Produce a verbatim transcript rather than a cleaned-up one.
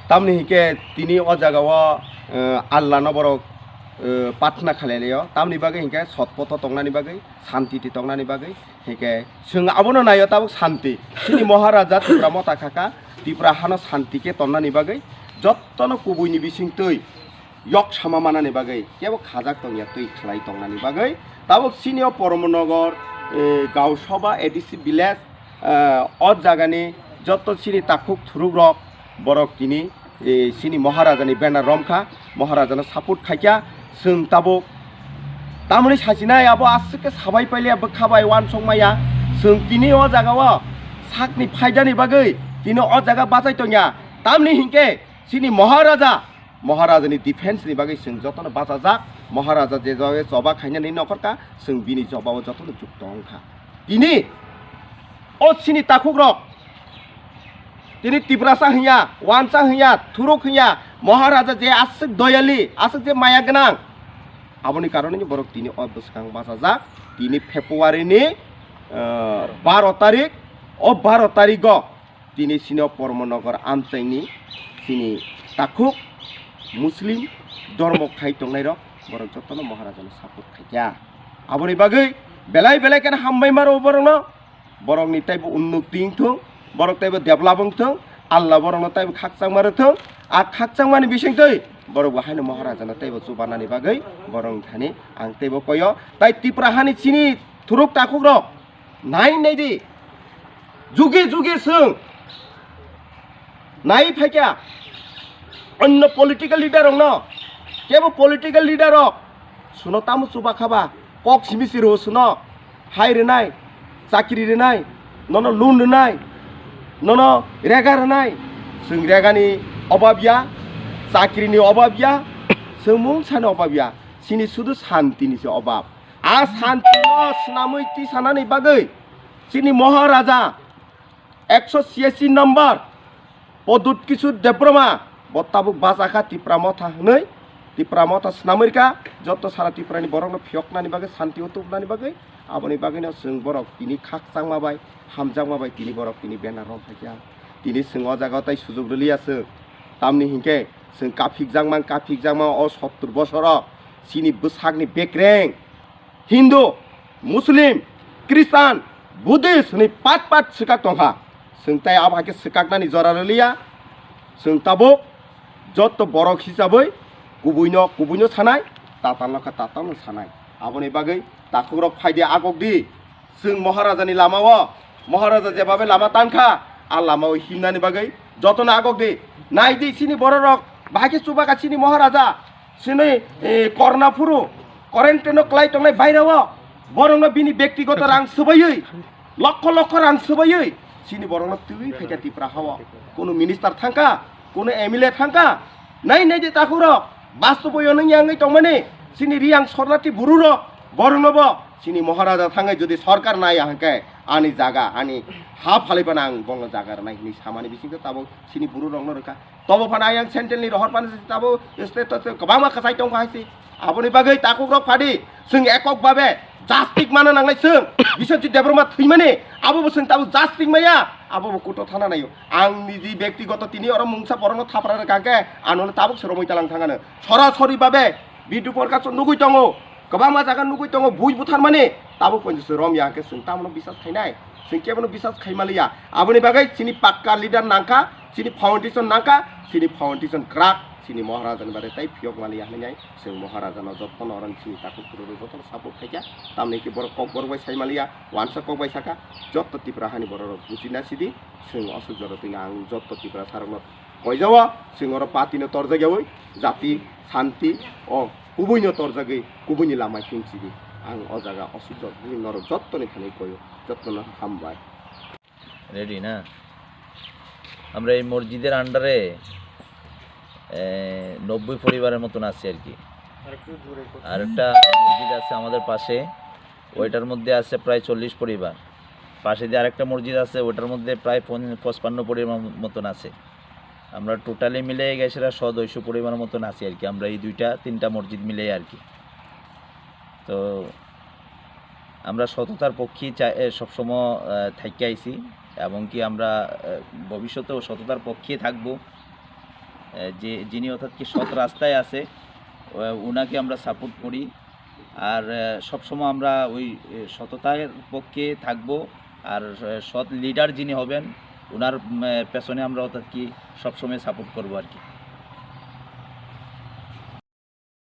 Tamni hinkhe tini o jagao, eh, Allah no borok, eh, pathna khalai laio. Tamni bagwi hinkhe sotpotho tongnani bagwi, santiti tongnani bagwi. Hinkhe chwng abono naio tabuk santi. Chini Maharaja Tipra motha khaka, Tipra hano santi khe tonnani bagwi, jottono kubuini bisingtwi yok sama manani bagwi kebo khajak tongya twi khlai tongnani bagwi. Tabuk chini o Poromnogor, eh, Gausabha A D C village, eh, o jagani jotto chini takhuk thurukrok borok tini, eh, chini Maharajani banner romkha, Maharajano support khaikha, chwng tabuk tamoni sachinai abo aswk khe sabai pailiya bwkha bai uansuk maya, chwng tini o jagao sakni phaidani bagwi tini o jaga bachai tongya, tamni hinkhe chini Maharaja, Maharajani defense ni bagwi chwng jotono bachajak, Maharaja je jagao choba khainani nokhorkha, chwng bini jobabo jotono jukto wngkha. Tini o chini takhukrok, tini Tiprasa hinya, Wansa hinya, Thuruk hinya, Maharaja je aswk doyali, aswk je maya gwnang, aboni karoneni borok tini o bwskang bachajak. Tini February ni, eh, baro tarik, o baro tarigo tini chini o Poromnogor amchaini chini takhuk Muslim dormo khai tongnairok borok jotono Maharajano support khaikha. Aboni bagwi belai belai kheno hambai maro borokno, borokni taibo unnoti wngthung, borok taibo develop wngthung, Allah borokno taibo khakchangma rwthung. A khakchangmani bisingtwi borok bo haino Maharajano taibo chubanani bagwi borokni thani ang taibo koyo. Tai Tipra hani chini thuruk takhukrok, nai nai di, juge juge chwng nai phaikha onno political leader rokno, kebo political leader rok suno tamo chuba khaba, kok simi si rw suno hai rwnai, chakri rwnai, nono loan rwnai, nono rega rwnai, chwng regani obab ya, chakrini obab ya, chwng mungsani obab ya, chini sudu santini se obab. A santino swnamwi tisanani bagwi chini Maharaja ekso chiyasi number Pradyut Kishore Debbarma bo tabuk bachakha Tipra Motha hwnwi. Tipra Motha swnamwi rwkha, joto sara Tiprani borokno phiyoknani bagwi, santio tubunani bagwi. Aboni bagwino chwng borok tini khakchangma bai, hamjakma bai tini borok tini banner romkhaikha. Tini chwng o jagao tai sujuk rwliya chwng. Tamni hinkhe chwng kaphikjakma, kaphikjakma o sottur bosoro chini bwsakni bekreng Hindu, Muslim, Christian, Buddhist hwnwi pat pat swkak tongkha. Chwng tai abo hai khe swkaknani jora rwliya. Chwng tabuk jotto borok hisabwi kubuino kubuino sanai, tatalno khe tatalno sanai. Aboni bagwi takhukrok phaidi agokdi. Chwng Maharajani lamao, Maharaja jebabe lama tankha, a lamao himnani bagwi jotono agokdi. Naidi chini bororok, bahai khe chubakha chini Maharaja. Chini, eh, korna phuru, quarantine-o kwlai tongnai bairao, borokno bini bektigoto rang swbaiwi, lokho lokho rang swbaiwi, chini borokno twiwi phaikha Tipra hao. Kunu minister thangkha, kunu M L A thangkha, nai nai di takhukrok, bastobo yonwng yangwi tongmani, chini Riyang Sornati bururok, boroknobo chini Maharaja thangwi jodi sorkar naiya hwnkhe ani jaga, ani ha phaliphano ang bono jaga rwnai hwnwi samani bisingtwi tabuk chini bururokno rwkha. Tobo phano ayang central ni rohor phano se tabo state to kwbangma kwchai tongkha hai se. Aboni bagwi takhuk rok phadi chwng ekok babe justice mana nangnai chwng. Biswajit Debbarma thwimani abo bo chwng tabo justice maya, abo bo kuto thana naio. Ang niji bektigoto tini oro mungsa borokno thapra rwkha khe ano tabuk se romwi talang thangano. Sorasori babe Bidhu Prakash nugui tongo, kwbangma jaga nugui tongo, bui butharmani, tabuk poito se romya hwnkhe chwng tamono bisas khainai? Chwng kebono bisas khaimaliya. Aboni bagwi chini pakka leader nangkha, chini foundation nangkha, chini foundation kwrak, chini Maharajani bare tai phiyok maliya hwnwi chwng Maharajano jotono orang chini takhuk phuru jotono support khaikha. Tamni khe borok kokborok bai saimaliya, wansa kok bai sakha, jotto Tipra hani bororok buchina sidi, chwng aswk jora twino ang jotto Tiprasarokno koijao, chwng oro party no torjak yaui, jati, santi, o kubuino torjagwi, kubuini lama himchidi. Ang o jaga o sujok bini norok jottoni thani koyo, jottono hambai. Ready না? আমরা এই মসজিদের আন্ডারে নব্বই পরিবারের মতন আছি আর কি। আর একটা মসজিদ আছে আমাদের পাশে, ওইটার মধ্যে আছে প্রায় চল্লিশ পরিবার। পাশে যে আরেকটা মসজিদ আছে, ওটার মধ্যে প্রায় পঞ্চ- পঁচপান্ন পরিবার মতন আছে। আমরা টোটালি মিলে গেছে শো দুইশো পরিবার মতন আছি আর কি, আমরা এই দুইটা তিনটা মসজিদ মিলে আর কি। তো আমরা সততার পক্ষে চা- এ, সবসময় আহ, থাকি আইছি, এবং কি আমরা আহ, ভবিষ্যতেও সততার পক্ষে থাকবো। যে যিনি অর্থাৎ কি সৎ রাস্তায় আছে, আহ, ওনাকে আমরা সাপোর্ট করি। আর আহ, সবসময় আমরা ওই আহ, সততার পক্ষে থাকবো। আর আহ, সৎ লিডার যিনি হবেন, ওনার উম, আহ, পেছনে আমরা অর্থাৎ কি সবসময় সাপোর্ট করবো আর কি।